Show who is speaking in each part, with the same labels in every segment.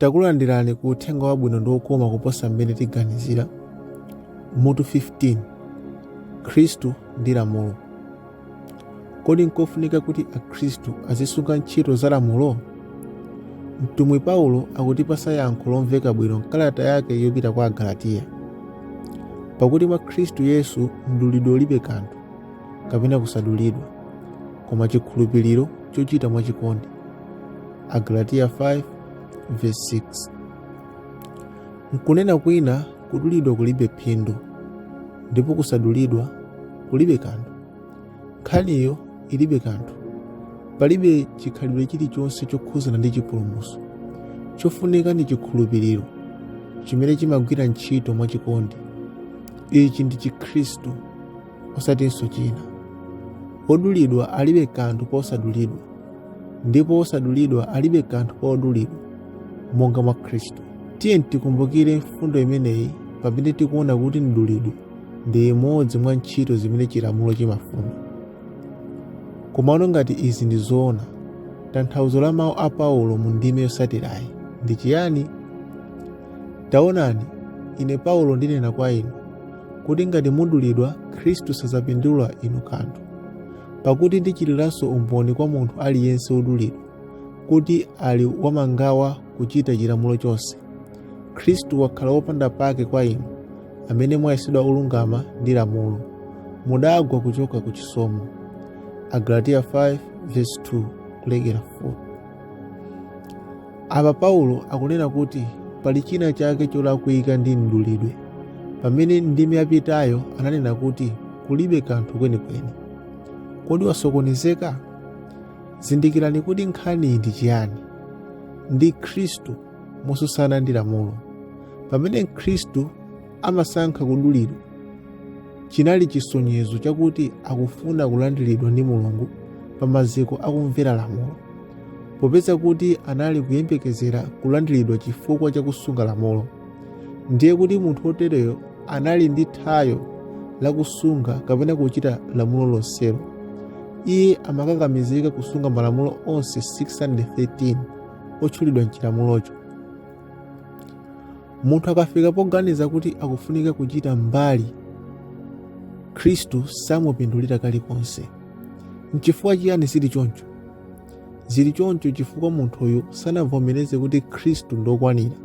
Speaker 1: Takulandirani ku uthenga wabwino ndi wokoma kuposa mmene tiganizira. Mutu 15. Khristu ndi lamulo. Kodi nkofunika kuti Akhristu azisunga ntchito za lamulo? Mtumwi Paulo akutipasa yankho lomveka bwino m'kalata yake yopita kwa Agalatiya. Pakuti mwa Khristu Yesu mdulidwe ulibe kanthu, kapena kusadulidwa, koma chikhulupiriro chochita mwachikondi. Agalatiya 5 verse 6. Nkunena kwina, kudulidwa kulibe phindu ndipo kusadulidwa kulibe kanthu. Nkhaniyo ilibe kanthu. Palibe chikhalidwe chilichonse chokhuzana ndi chipulumutso. Chofunika ndi chikhulupiriro chimene chimagwira ntchito mwachikondi. Ichi ndi Chikhristu, osatinso china. Wodulidwa alibe kanthu pa osadulidwa, ndipo wosadulidwa alibe kanthu pa odulidwa, monga mwa Khristu. Tiyeni tikumbukire mfundo imeneyi pamene tikuona kuti mdulidwe ndi imodzi mwa ntchito zimene chilamulo chimafuna. Komano ngati izi ndi zoona, tanthauzo la mawu a Paulo mu ndime yotsatirayi ndi chiyani? Taonani, ine Paulo ndinena kwa inu, kuti ngati mudulidwa, Khristu sadzapindula inu kanthu. Pakuti ndichitiranso umboni kwa munthu aliyense wodulidwa, kuti ali wamangawa kuchita chilamulo chonse. Khristu wakhala wopanda pake kwa inu, amene mwayesedwa olungama ndi lamulo, mudagwa kuchoka ku chisomo. Agalatiya 5 verse 2 kulekera 4. Apa Paulo akunena kuti pali china chake cholakwika ndi mdulidwe, pamene ndime yapitayo ananena kuti kulibe kanthu kwenikweni. Kodi wasokonezeka? Zindikirani kuti nkhaniyi ndi chiyani? Ndi Khristu motsutsana ndi lamulo. Pamene Mkhristu amasankha kudulidwa, chinali chisonyezo chakuti akufuna kulandiridwa ndi Mulungu pa maziko akumvera lamulo. Popeza kuti anali kuyembekezera kulandiridwa chifukwa cha kusunga lamulo, ndiye kuti munthu wotereyo anali ndi thayo la kusunga kapena kuchita lamulo lonselo. Iye amakakamizika kusunga malamulo onse 613 otchulidwa m'chilamulocho. Munthu akafika poganiza kuti akufunika kuchita mbali, Khristu samupindulira kalikonse. N'chifukwa chiyani zili choncho? Zili choncho chifukwa munthuyu sanavomereze kuti Khristu ndi wokwanira.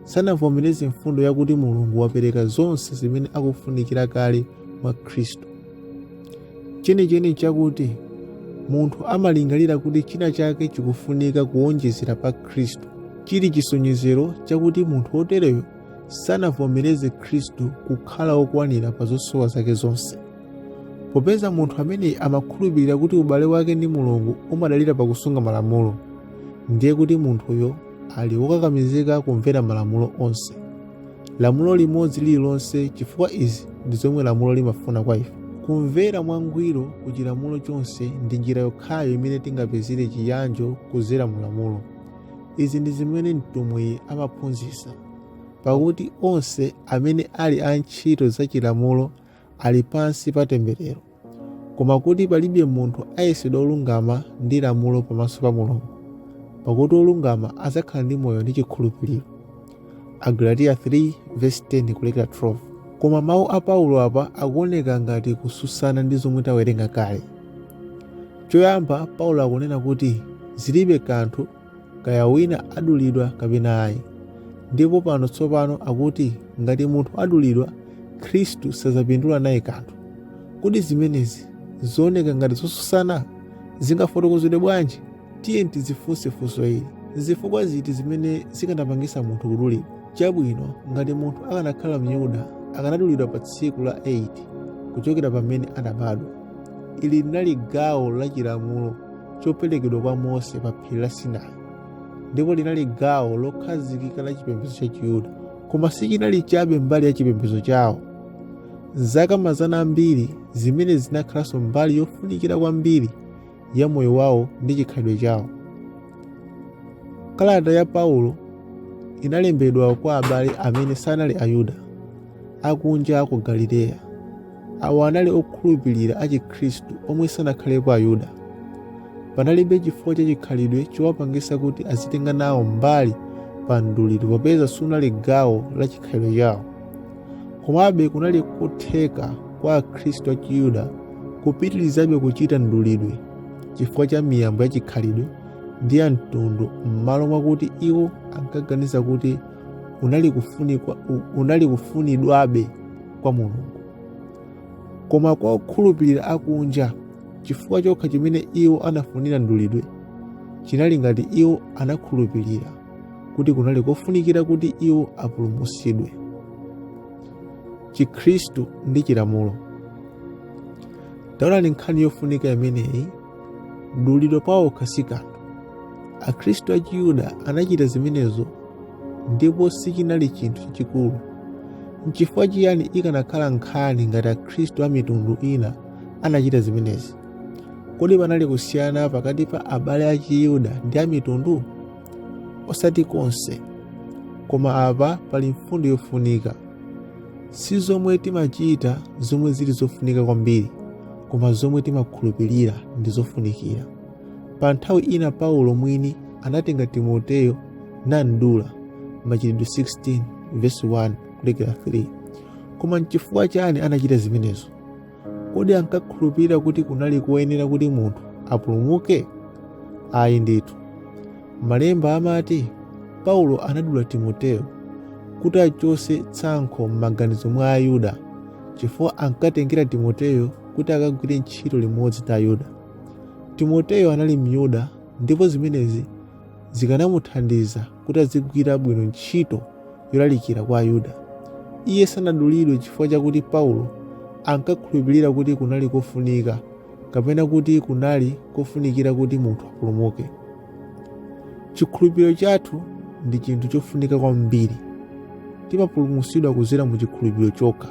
Speaker 1: Sanavomereze mfundo yakuti Mulungu wapereka zonse zimene akufunikira kale mwa Khristu. Chenicheni n'chakuti munthu amalingalira kuti china chake chikufunika kuwonjezera pa Khristu, chili chisonyezero chakuti munthu wotereyo sanavomereze Khristu kukhala wokwanira pa zosowa zake zonse. Popeza munthu ameneyi amakhulupirira kuti ubale wake ndi Mulungu umadalira pa kusunga malamulo, ndiye kuti munthuyo ali wokakamizika kumvera malamulo onse, lamulo limodzi lililonse, chifukwa izi ndi zomwe lamulo limafuna kwa ife. Kumvera mwangwiro ku chilamulo chonse ndi njira yokhayo imene tingapezere chiyanjo kudzera mu lamulo. Izi ndi zimene mtumwiyi amaphunzitsa, pakuti onse amene ali a ntchito za chilamulo ali pansi pa temberero, koma kuti palibe munthu ayesedwa wolungama ndi lamulo pamaso pa Mulungu, pakuti wolungama adzakhala ndi moyo ndi chikhulupiriro. Agalatiya 3:10 kulekera 12. Koma mawu a Paulo apa akuoneka ngati kutsutsana ndi zomwe tawerenga kale. Choyamba, Paulo akunena kuti zilibe kanthu kaya wina adulidwa kapena ayi. Ndipo pano tsopano akuti ngati munthu adulidwa, Khristu sadzapindula naye kanthu. Kodi zimenezi zooneka ngati zotsutsana zingafotokozedwe bwanji? Tiyeni tidzifunse funso ili: Nzifukwa ziti zimene zikanapangitsa munthu kudulidwa? Chabwino, ngati munthu akanakhala Myuda, akanadulidwa pa tsiku la 8 kuchokera pamene anabadwa. Ili linali gawo la chilamulo choperekedwa kwa Mose pa phiri la Sinai, ndipo linali gawo lokhazikika la chipembedzo cha Chiyuda. Koma sichinali chabe mbali ya chipembedzo chawo. M'zaka mazana ambiri, zimenezi zinakhalanso mbali yofunikira kwambiri ya moyo wawo ndi chikhalidwe chawo. Kalata ya Paulo inalembedwa kwa abale amene sanali Ayuda, akunja a ku Galileya. Awa anali okhulupirira achikhristu omwe sanakhalepo Ayuda. Panalibe chifukwa cha chikhalidwe chowapangitsa kuti azitenga nawo mbali pa mdulidwe popeza sunali gawo la chikhalidwe chawo. Komabe kunali kotheka kwa Akhristu achiyuda kupitirizabe kuchita mdulidwe chifukwa cha miyambo ya chikhalidwe ndi ya mtundu m'malo mwakuti iwo ankaganiza kuti unali kufunidwabe kwa Mulungu. Koma kwa okhulupirira akunja, chifukwa chokha chimene iwo anafunira mdulidwe chinali ngati iwo anakhulupirira kuti kunali kofunikira kuti iwo apulumutsidwe. Chikhristu ndi chilamulo. Taonani nkhani yofunika imeneyi. Mdulidwe pawokha si kanthu. Akhristu achiyuda anachita zimenezo ndipo sichinali chinthu chachikulu. Nchifukwa chiyani ikanakhala nkhani ngati Akhristu a mitundu ina anachita zimenezi? Kodi panali kusiyana pakati pa abale achiyuda ndi a mitundu? Osati konse. Koma apa pali mfundo yofunika. Si zomwe timachita zomwe zili zofunika kwambiri, koma zomwe timakhulupirira ndi zofunikira. Pa nthawi ina Paulo mwini anatenga Timoteyo namdula, Machitidwe 16 verse 1 kulekera 3. Koma nchifukwa chani anachita zimenezo? Kodi ankakhulupirira kuti kunali koyenera kuti munthu apulumuke? Ayi ndithu. Malemba amati Paulo anadula Timoteyo kuti achotse tsankho m'maganizo mwa Ayuda chifukwa ankatengera Timoteyo kuti akagwire ntchito limodzi ndi Ayuda. Timoteyo anali Myuda ndipo zimenezi zikanamuthandiza kuti azigwira bwino ntchito yolalikira kwa Ayuda. Iye sanadulidwe chifukwa chakuti Paulo ankakhulupirira kuti kunali kofunika kapena kuti kunali kofunikira kuti munthu apulumuke. Chikhulupiriro chathu ndi chinthu chofunika kwambiri. Timapulumutsidwa kudzera mu chikhulupiriro chokha.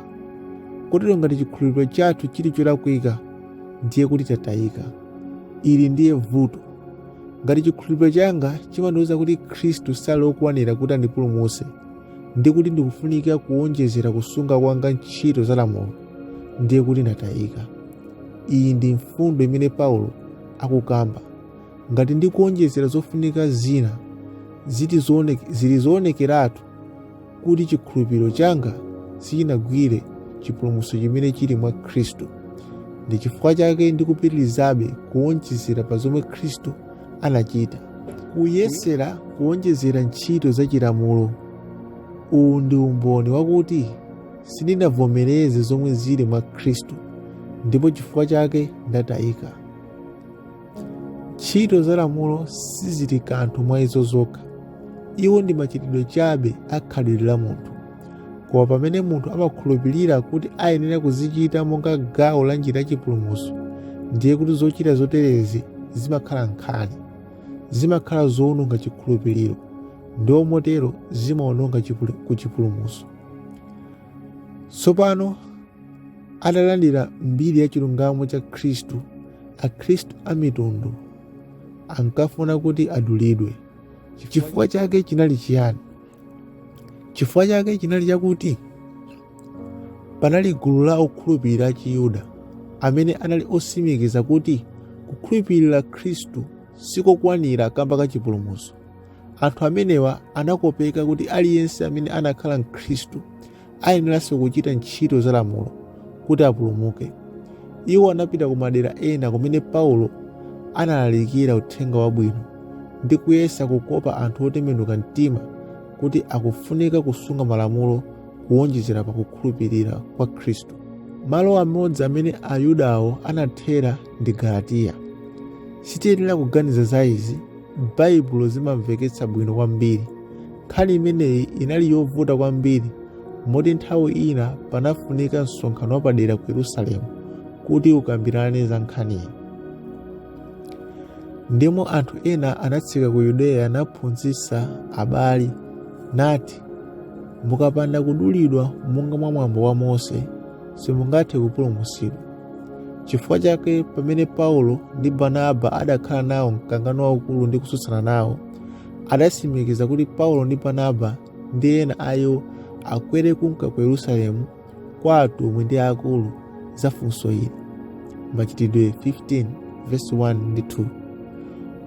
Speaker 1: Kotero ngati chikhulupiriro chathu chili cholakwika, ndiye kuti tatayika. Ili ndiye vuto. Ngati chikhulupiriro changa chimandiwuza kuti Khristu sali okwanira kuti andipulumutse ndi kuti ndikufunika kuwonjezera kusunga kwanga ntchito za lamulo, ndiye kuti ndatayika. Iyi ndi mfundo imene Paulo akukamba. Ngati ndikuwonjezera zofunika zina, zili zoonekeratu kuti chikhulupiriro changa sichinagwire chipulumutso chimene chili mwa Khristu. Ndi chifukwa chake ndikupitirizabe kuwonjezera pa zomwe Khristu anachita. Kuyesera kuwonjezera ntchito za chilamulo. Uwu ndi umboni wakuti sindinavomereze zomwe zili mwa Khristu ndipo chifukwa chake ndatayika. Ntchito za lamulo sizili kanthu mwa izo zokha. Iwo ndi machitidwe chabe a khalidwe la munthu. Koma pamene munthu amakhulupirira kuti ayenera kuzichita monga gawo la njira ya chipulumutso, ndiye kuti zochita zoterezi zimakhala nkhani. Zimakhala zowononga chikhulupiriro ndipo motero zimawononga kuchipulumutso. Tsopano atalandira mbiri ya chilungamo cha Khristu, Akhristu a mitundu ankafuna kuti adulidwe. Chifukwa chake chinali chiyani? Chifukwa chake chinali chakuti panali gulu la okhulupirira achiyuda amene anali otsimikiza kuti kukhulupirira Khristu sikokwanira kamba ka chipulumutso. Anthu amenewa anakopeka kuti aliyense amene anakhala Mkhristu ayeneranso kuchita ntchito za lamulo kuti apulumuke. Iwo anapita ku madera ena kumene Paulo analalikira uthenga wabwino ndi kuyesa kukopa anthu otembenuka mtima kuti akufunika kusunga malamulo kuwonjezera pa kukhulupirira kwa Khristu. Malo amodzi amene Ayudawo anathera ndi Galatiya. Sitiyenera kuganiza za izi, Baibulo zimamveketsa bwino kwambiri. Nkhani imeneyi inali yovuta kwambiri moti nthawi ina panafunika msonkhano wapadera ku Yerusalemu kuti ukambirane za nkhaniyi. Ndimo anthu ena anatsika ku Yudeya naphunzitsa abale, nati, Mukapanda kudulidwa monga mwa mwambo wa Mose, simungathe kupulumutsidwa. Chifukwa chake pamene Paulo ndi Barnaba adakhala nawo mkangano waukulu ndi kutsutsana nawo, adatsimikiza kuti Paulo ndi Barnaba ndi ena a iwo akwere kunka ku Yerusalemu kwa atumwi ndi akulu za funso ili. Machitidwe 15 verse 1 ndi 2.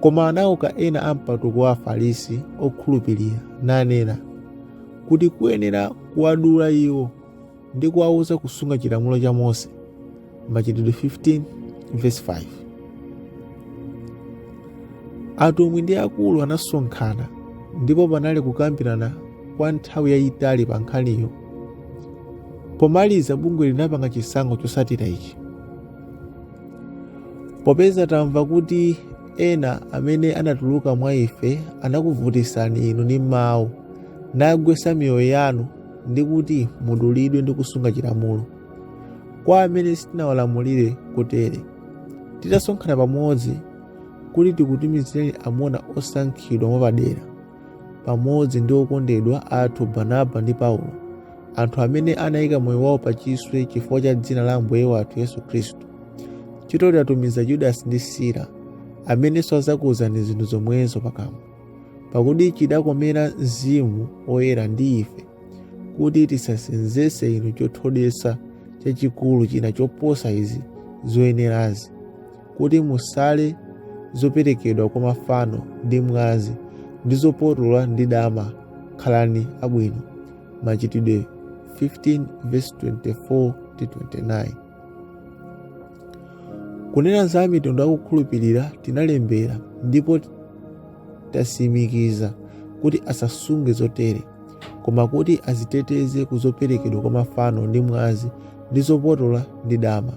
Speaker 1: Koma anauka ena a mpatuko wa Afarisi okhulupirira, nanena kuti kuyenera kuwadula iwo ndi kuwauza kusunga chilamulo cha Mose. Machitidwe 15 verse 5. Atumwi ndi akulu anasonkhana ndipo panali kukambirana kwa nthawi yayitali pa nkhaniyo. Pomaliza bungwe linapanga chisankho chotsatira ichi: popeza tamva kuti ena amene anatuluka mwa ife anakuvutitsani inu ndi mawu, nagwetsa miyoyo yanu, ndi kuti mudulidwe ndi kusunga chilamulo, kwa amene sitinawalamulire kotere, titasonkhana pamodzi kuti tikutumizireni amuna osankhidwa mwapadera, pamodzi ndi okondedwa athu Barnaba ndi Paulo, anthu amene anayika moyo wawo pa chiswe chifukwa cha dzina la Ambuye wathu Yesu Khristu. Chotero tatumiza Yudasi ndi Sila, amenenso adzakuwuzani zinthu zomwezo pakamwa. Pakuti chidakomera Mzimu Woyera ndi ife kuti tisasenzetse inu chothodwetsa chachikulu china choposa izi zoyenerazi, kuti musale zoperekedwa kwa mafano ndi mwazi ndi zopotola ndi dama. Khalani abwino. Machitidwe 15 verse 24 ndi 29. Kunena za amitundu akukhulupirira, tinalembera ndipo tatsimikiza kuti asasunge zotere, koma kuti aziteteze ku zoperekedwa kwa mafano ndi mwazi ndi zopotola ndi dama.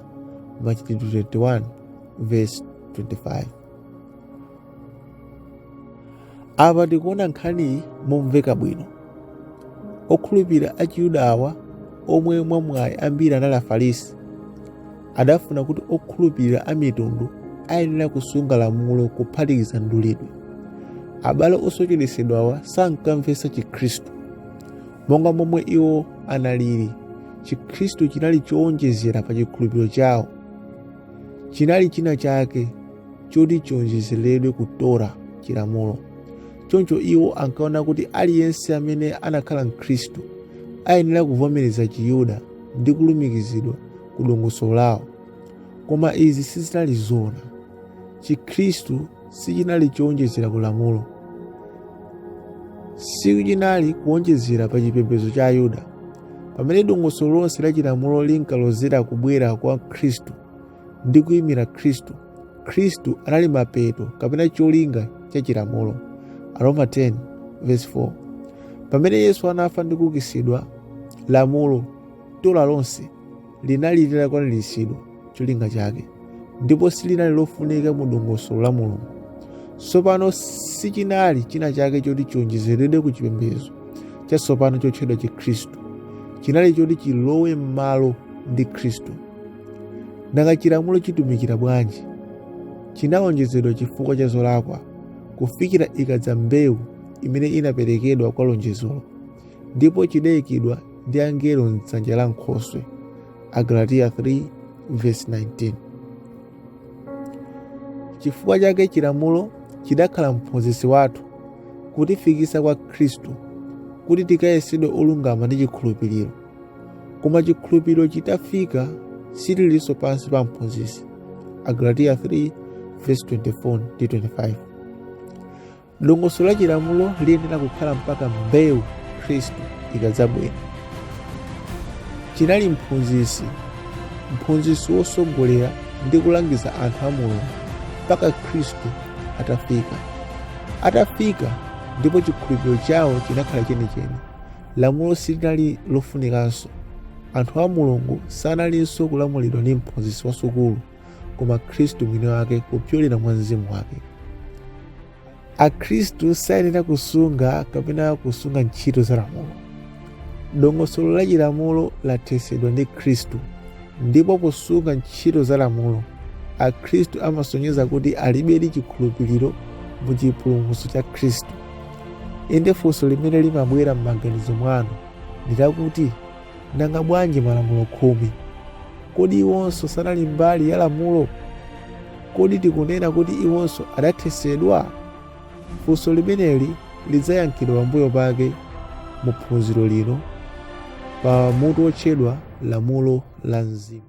Speaker 1: Machitidwe 21 verse 25. Apa tikuona nkhaniyi momveka bwino. Okhulupirira a Chiyuda awa, omwe mwamwayi ambiri anali Afarisi, adafuna kuti okhulupirira a mitundu ayenera kusunga lamulo kuphatikiza mdulidwe. Abale osocheretsedwawa sankamvetsa Chikhristu monga momwe iwo analili. Chikhristu chinali chowonjezera pa chikhulupiriro chawo, chinali china chake choti chionjezeredwe ku Torah, chilamulo. Choncho iwo ankaona kuti aliyense amene anakhala Mkhristu ayenera kuvomereza Chiyuda ndi kulumikizidwa ku dongosolo lawo. Koma izi sizinali zoona. Chikhristu sichinali chowonjezera ku lamulo, sichinali kuwonjezera pa chipembedzo cha Ayuda. Pamene dongosolo lonse la chilamulo linkalozera kubwera kwa Khristu ndi kuyimira Khristu, Khristu anali mapeto kapena cholinga cha chilamulo. Aroma 10 verse 4. Pamene Yesu anafa ndi kuukitsidwa, lamulo, Torah lonse, linali litakwaniritsidwa cholinga chake ndipo silinali lofunika mu dongosolo la Mulungu. Tsopano sichinali china chake choti chionjezeredwe ku chipembedzo chatsopano chotchedwa Chikhristu. Chinali choti chilowe m'malo ndi Khristu. Nanga chilamulo chitumikira bwanji? Chinawonjezedwa chifukwa cha zolakwa, kufikira ikadza mbewu imene inaperekedwa kwa lonjezolo, ndipo chidayikidwa ndi angelo m'dzanja la nkhoswe. Agalatiya 3 verse 19. Chifukwa chake chilamulo chidakhala mphunzitsi wathu kutifikitsa kwa Khristu, kuti tikayesedwe olungama ndi chikhulupiriro. Koma chikhulupiriro chitafika, sitilinso pansi pa mphunzitsi. Agalatiya 3 verse 24 ndi 25. Dongosolo la chilamulo liyenera kukhala mpaka mbewu, Khristu, ikadzabwera. Chinali mphunzitsi, mphunzitsi wotsogolera ndi kulangiza anthu a Mulungu mpaka Khristu atafika. Atafika ndipo chikhulupiriro chawo chinakhala chenicheni, lamulo silinali lofunikanso. Anthu a Mulungu sanalinso kulamulidwa ndi mphunzitsi wa sukulu, koma Khristu mwini wake kupyolera mwa Mzimu wake. Akhristu sayenera kusunga kapena kusunga ntchito za lamulo. Dongosolo la chilamulo lathetsedwa ndi Khristu, ndipo posunga ntchito za lamulo, Akhristu amasonyeza kuti alibedi chikhulupiriro mu chipulumutso cha Khristu. Inde, funso limene limabwera m'maganizo mwanu ndi lakuti, Nanga bwanji malamulo khumi? Kodi iwonso sanali mbali ya lamulo? Kodi tikunena kuti iwonso adathetsedwa? Funso limeneli lidzayankhidwa pambuyo pake mu phunziro lino pa mutu wotchedwa Lamulo la Mzimu.